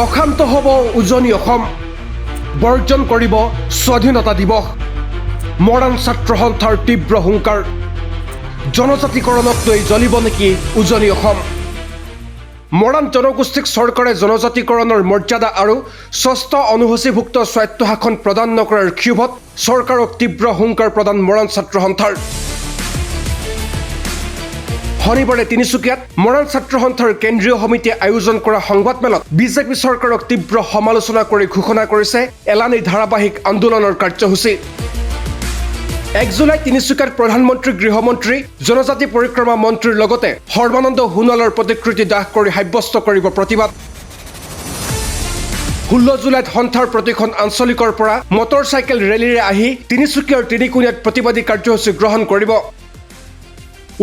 অশান্ত হ'ব উজনি অসম, বৰ্জন কৰিব স্বাধীনতা দিৱস। মৰাণ ছাত্ৰ সন্থাৰ তীব্ৰ হুংকাৰ। জনজাতিকৰণক লৈ জ্বলিব নেকি উজনি অসম? মৰাণ জনগোষ্ঠীক চৰকাৰে জনজাতিকৰণৰ মৰ্যাদা আৰু ষষ্ঠ অনুসূচীভুক্ত স্বায়ত্তশাসন প্ৰদান নকৰাৰ ক্ষোভত চৰকাৰক তীব্ৰ হুংকাৰ প্ৰদান মৰাণ ছাত্ৰ সন্থাৰ। শনিবাৰে তিনিচুকীয়াত মৰাণ ছাত্ৰ সন্থাৰ কেন্দ্ৰীয় সমিতিয়ে আয়োজন কৰা সংবাদমেলত বিজেপি চৰকাৰক তীব্ৰ সমালোচনা কৰি ঘোষণা কৰিছে এলানি ধাৰাবাহিক আন্দোলনৰ কাৰ্যসূচী। 1 জুলাই তিনিচুকীয়াত প্ৰধানমন্ত্ৰী, গৃহমন্ত্ৰী, জনজাতি পৰিক্ৰমা মন্ত্ৰীৰ লগতে সৰ্বানন্দ সোণোৱালৰ প্ৰতিকৃতি দাহ কৰি সাব্যস্ত কৰিব প্ৰতিবাদ। 16 জুলাইত সন্থাৰ প্ৰতিখন আঞ্চলিকৰ পৰা মটৰ চাইকেল ৰেলীৰে আহি তিনিচুকীয়াৰ তিনিকোণীয়াত প্ৰতিবাদী কাৰ্যসূচী গ্ৰহণ কৰিব।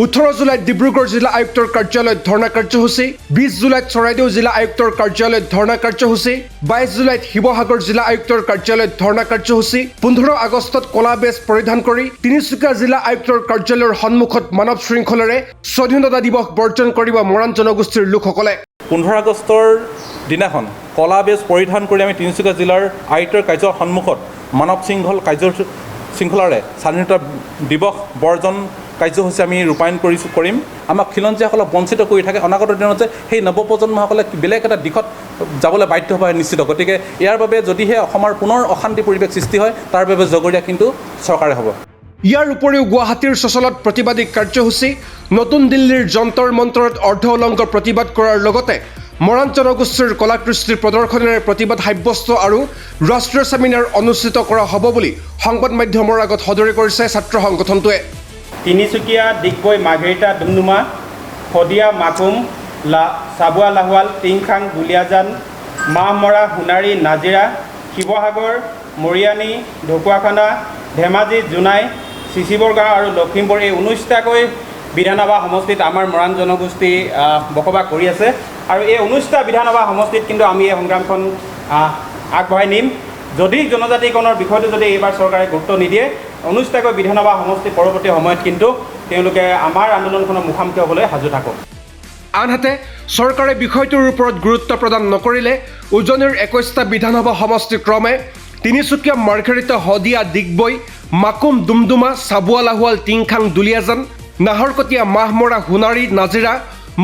18 জুলাইত ডিব্ৰুগড় জিলা আয়ুক্তৰ কাৰ্যালয়ত ধৰ্ণা কাৰ্যসূচী, 20 জুলাইত চৰাইদেউ জিলা আয়ুক্তৰ কাৰ্যালয়ত ধৰ্ণা কাৰ্যসূচী, 22 জুলাইত শিৱসাগৰ জিলা আয়ুক্তৰ কাৰ্যালয়ত ধৰ্ণা কাৰ্যসূচী, 15 আগষ্টত কলা বেজ পৰিধান কৰি তিনিচুকীয়া জিলা আয়ুক্তৰ কাৰ্যালয়ৰ সন্মুখত মানৱ শৃংখলেৰে স্বাধীনতা দিৱস বৰ্জন কৰিব মৰাণ জনগোষ্ঠীৰ লোকসকলে। 15 আগষ্টৰ দিনাখন কলা বেজ পৰিধান কৰি আমি তিনিচুকীয়া জিলাৰ আয়ুক্তৰ কাৰ্যালয়ৰ সন্মুখত মানৱ শৃংখল কাৰ্য শৃংখলাৰে স্বাধীনতা দিৱস বৰ্জন কাৰ্যসূচী আমি ৰূপায়ণ কৰিছোঁ, কৰিম। আমাক খিলঞ্জীয়াসকলক বঞ্চিত কৰি থাকে, অনাগত দিনত যে সেই নৱপ্ৰজন্মসকলে বেলেগ এটা দিশত যাবলৈ বাধ্য হ'ব নিশ্চিত। গতিকে ইয়াৰ বাবে যদিহে অসমৰ পুনৰ অশান্তি পৰিৱেশ সৃষ্টি হয়, তাৰ বাবে জগৰীয়া কিন্তু চৰকাৰে হ'ব। ইয়াৰ উপৰিও গুৱাহাটীৰ চচলত প্ৰতিবাদী কাৰ্যসূচী, নতুন দিল্লীৰ যন্তৰ মন্তৰত অৰ্ধ উলংগ প্ৰতিবাদ কৰাৰ লগতে মৰাণ জনগোষ্ঠীৰ কলা কৃষ্টিৰ প্ৰদৰ্শনেৰে প্ৰতিবাদ সাব্যস্ত আৰু ৰাষ্ট্ৰীয় চেমিনাৰ অনুষ্ঠিত কৰা হ'ব বুলি সংবাদ মাধ্যমৰ আগত সদৰি কৰিছে ছাত্ৰ সংগঠনটোৱে। তিনিচুকীয়া, ডিগবৈ, মাৰ্ঘেৰিটা, ডুমডুমা, শদিয়া, মাকুম, চাবুৱা, লাহোৱাল, টিংখাং, দুলীয়াজান, মাহমৰা, সোণাৰী, নাজিৰা, শিৱসাগৰ, মৰিয়নি, ঢকুৱাখনা, ধেমাজি, জোনাই, চিচিবৰগাঁও আৰু লখিমপুৰ, এই 19টাকৈ বিধানসভা সমষ্টিত আমাৰ মৰাণ জনগোষ্ঠী বসবাস কৰি আছে। আৰু এই 19টা বিধানসভা সমষ্টিত কিন্তু আমি এই সংগ্ৰামখন আগবঢ়াই নিম। যদি জনজাতিকৰণৰ বিষয়টো যদি এইবাৰ চৰকাৰে গুৰুত্ব নিদিয়ে, 19টাকৈ বিধানসভা সমষ্টি পৰৱৰ্তী সময়ত কিন্তু তেওঁলোকে আমাৰ আন্দোলনখনৰ মুখামুখি হ'বলৈ সাজু থাকক। আনহাতে চৰকাৰে বিষয়টোৰ ওপৰত গুৰুত্ব প্ৰদান নকৰিলে উজনিৰ 21টা বিধানসভা সমষ্টি ক্ৰমে তিনিচুকীয়া, মাৰ্ঘেৰিটা, শদিয়া, ডিগবৈ, মাকুম, ডুমডুমা, চাবুৱা, লাহোৱাল, টিংখাং, দুলীয়াজান, নাহৰকটীয়া, মাহমৰা, সোণাৰী, নাজিৰা,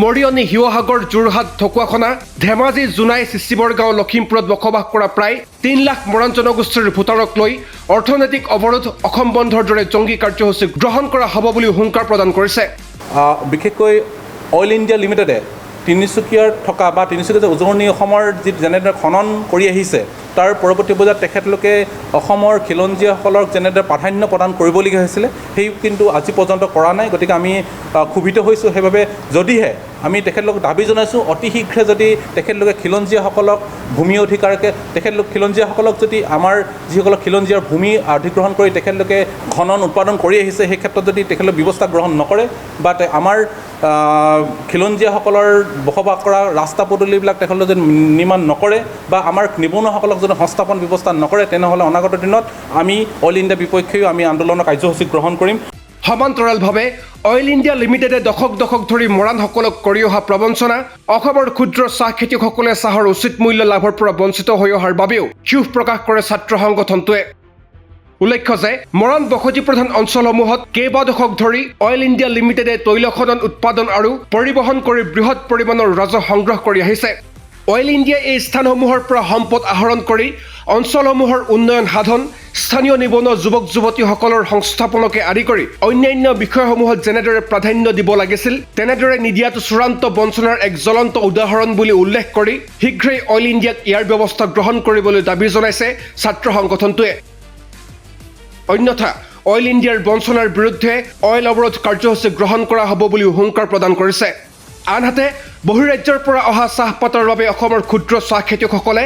মৰিয়নি, শিৱসাগৰ, যোৰহাট, ঢকুৱাখনা, ধেমাজি, জোনাই, চিচিবৰগাঁও, লখিমপুৰত বসবাস কৰা প্ৰায় 3 লাখ মৰাণ জনগোষ্ঠীৰ ভোটাৰক লৈ অৰ্থনৈতিক অৱৰোধ, অসম বন্ধৰ দৰে জংগী কাৰ্যসূচী গ্ৰহণ কৰা হ'ব বুলিও হুংকাৰ প্ৰদান কৰিছে। বিশেষকৈ অইল ইণ্ডিয়া লিমিটেডে তিনিচুকীয়াত থকা বা তিনিচুকীয়া যে উজনি অসমৰ যি যেনেদৰে খনন কৰি আহিছে, তাৰ পৰৱৰ্তী পৰ্যায়ত তেখেতলোকে অসমৰ খিলঞ্জীয়াসকলক যেনেদৰে প্ৰাধান্য প্ৰদান কৰিবলগীয়া হৈছিলে, সেই কিন্তু আজি পৰ্যন্ত কৰা নাই। গতিকে আমি ক্ষোভিত হৈছোঁ। সেইবাবে যদিহে আমি তেখেতলোকক দাবী জনাইছোঁ, অতি শীঘ্ৰে যদি তেখেতলোকে খিলঞ্জীয়াসকলক ভূমি অধিকাৰকে তেখেতলোক খিলঞ্জীয়াসকলক যদি আমাৰ যিসকলক খিলঞ্জীয়াৰ ভূমি অধিগ্ৰহণ কৰি তেখেতলোকে খনন উৎপাদন কৰি আহিছে, সেই ক্ষেত্ৰত যদি তেখেতলোকে ব্যৱস্থা গ্ৰহণ নকৰে বা আমাৰ খিলঞ্জীয়াসকলৰ বসবাস কৰা ৰাস্তা পদূলিবিলাক তেখেতলোকে যদি নিৰ্মাণ নকৰে বা আমাৰ নিবনুৱাসকলক যদি সংস্থাপন ব্যৱস্থা নকৰে, তেনেহ'লে অনাগত দিনত আমি অইল ইণ্ডিয়া বিপক্ষেও আমি আন্দোলনৰ কাৰ্যসূচী গ্ৰহণ কৰিম। সমান্তৰালভাৱে অইল ইণ্ডিয়া লিমিটেডে দশক দশক ধৰি মৰাণসকলক কৰি অহা প্ৰবঞ্চনা, অসমৰ ক্ষুদ্ৰ চাহ খেতিয়কসকলে চাহৰ উচিত মূল্য লাভৰ পৰা বঞ্চিত হৈ অহাৰ বাবেও ক্ষোভ প্ৰকাশ কৰে ছাত্ৰ সংগঠনটোৱে। উল্লেখ্য যে মৰাণ বসতি প্ৰধান অঞ্চলসমূহত কেইবা দশক ধৰি অইল ইণ্ডিয়া লিমিটেডে তৈল খনন, উৎপাদন আৰু পৰিবহণ কৰি বৃহৎ পৰিমাণৰ ৰাজহ সংগ্ৰহ কৰি আহিছে। অইল ইণ্ডিয়াই এই স্থানসমূহৰ পৰা সম্পদ আহৰণ কৰি অঞ্চলসমূহৰ উন্নয়ন সাধন, স্থানীয় নিবনুৱা যুৱক যুৱতীসকলৰ সংস্থাপনকে আদি কৰি অন্যান্য বিষয়সমূহত যেনেদৰে প্ৰাধান্য দিব লাগিছিল, তেনেদৰে নিদিয়াটো চূড়ান্ত বঞ্চনাৰ এক জ্বলন্ত উদাহৰণ বুলি উল্লেখ কৰি শীঘ্ৰেই অইল ইণ্ডিয়াক ইয়াৰ ব্যৱস্থা গ্ৰহণ কৰিবলৈ দাবী জনাইছে ছাত্ৰ সংগঠনটোৱে। অন্যথা অইল ইণ্ডিয়াৰ বঞ্চনাৰ বিৰুদ্ধে অইল অৱৰোধ কাৰ্যসূচী গ্ৰহণ কৰা হ'ব বুলিও হুংকাৰ প্ৰদান কৰিছে। আনহাতে বহিৰাজ্যৰ পৰা অহা চাহপাতৰ বাবে অসমৰ ক্ষুদ্ৰ চাহ খেতিয়কসকলে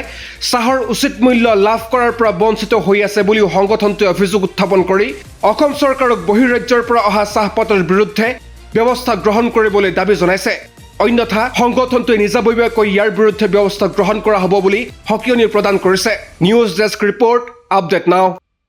চাহৰ উচিত মূল্য লাভ কৰাৰ পৰা বঞ্চিত হৈ আছে বুলিও সংগঠনটোৱে অভিযোগ উত্থাপন কৰি অসম চৰকাৰক বহিৰাজ্যৰ পৰা অহা চাহপাতৰ বিৰুদ্ধে ব্যৱস্থা গ্ৰহণ কৰিবলৈ দাবী জনাইছে। অন্যথা সংগঠনটোৱে নিজাববীয়াকৈ ইয়াৰ বিৰুদ্ধে ব্যৱস্থা গ্ৰহণ কৰা হ'ব বুলি সকীয়নি প্ৰদান কৰিছে। News desk report, Update Now.